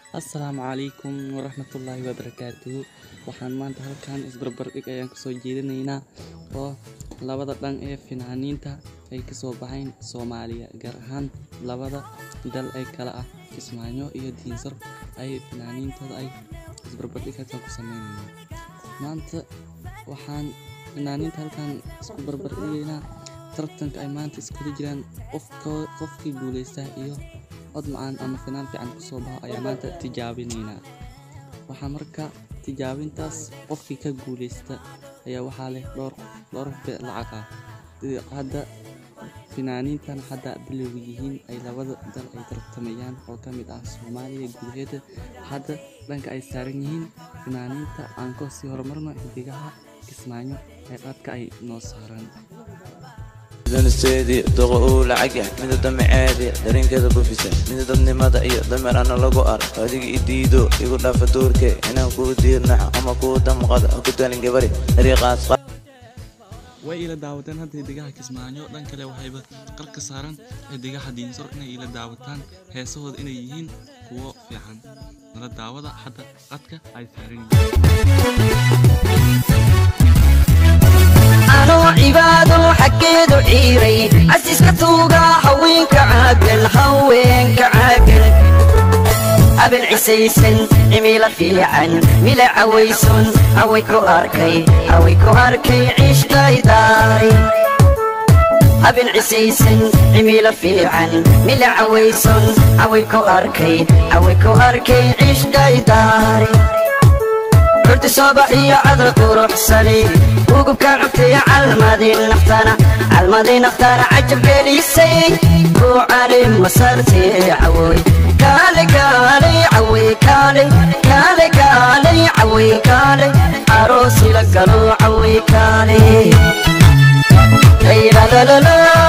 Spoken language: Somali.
Assalaamu calaykum waraxmatullaahi wabarakaatuhu. Waxaan maanta halkan isbarbardhig ayaan kusoo jeedinaynaa oo labada dhan ee fanaaniinta ay kasoo baxeen Soomaaliya, gaar ahaan labada dal ee kala ah Kismaayo iyo Diinsar, ay fanaaniintooda ay isbarbardhig halkan ku sameynayaan. Maanta waxaan fanaaniinta halkan isku barbardhigaynaa tartanka ay maanta iskula jiraan. Qofkii guuleysta iyo cod macaan ama fanaan fiican kusoo baxo ayaa maanta tijaabinaynaa. Waxaa marka tijaabintaas qofkii ka guuleysta ayaa waxaa leh dhowr dhowr lacag ah. Hadda fanaaniintan hadda bilowga yihiin ay labada dal ay tartamayaan oo ka mid ah Soomaaliya gudaheeda, hadda dhanka ay saaran yihiin fanaaniinta aan ka sii horumarno xidigaha Kismaayo ee qadka ay noo saaran. Dunisteedii doqa uu lacag yahay, mida damaceedi dareenkeeda bufisa, mida dadnimada iyo dameer ana lagu ar adiga i diido igu dhaafa duurke inaan kuu diirnaxo ama kuu damqado ha ku talin gabari dariiqaas. Way ila daawateen hadda xidigaha Kismaayo. Dhan kale waxayba qarka saaran xidigaha Diinsor inay ila daawataan heesahooda inay yihiin kuwo fiican. Nala daawada hadda qadka ay saaran yihiin. Anoo cibaado xaggeedu ciiray casiska tuuga, haweenka caagan, haweenka caagan, habeen cisaysan, cimilo fiican, mila cawayson, haway ku arkay, haway ku arkay, ciishtaydaay. Habeen cisaysan, cimilo fiican, mila cawayson, haway ku arkay, haway ku arkay, ciishtaydaay. Curti soobax iyo cadar quruxsani, ugubkaan cubtaya, calmadii naftana, calmadii naftana cajab gelisay, ku cali masarti cawoy, kaale kaale cawey, kaale kaale kaale cawey, kaale aroosila galo cawey, kaale laylalalala.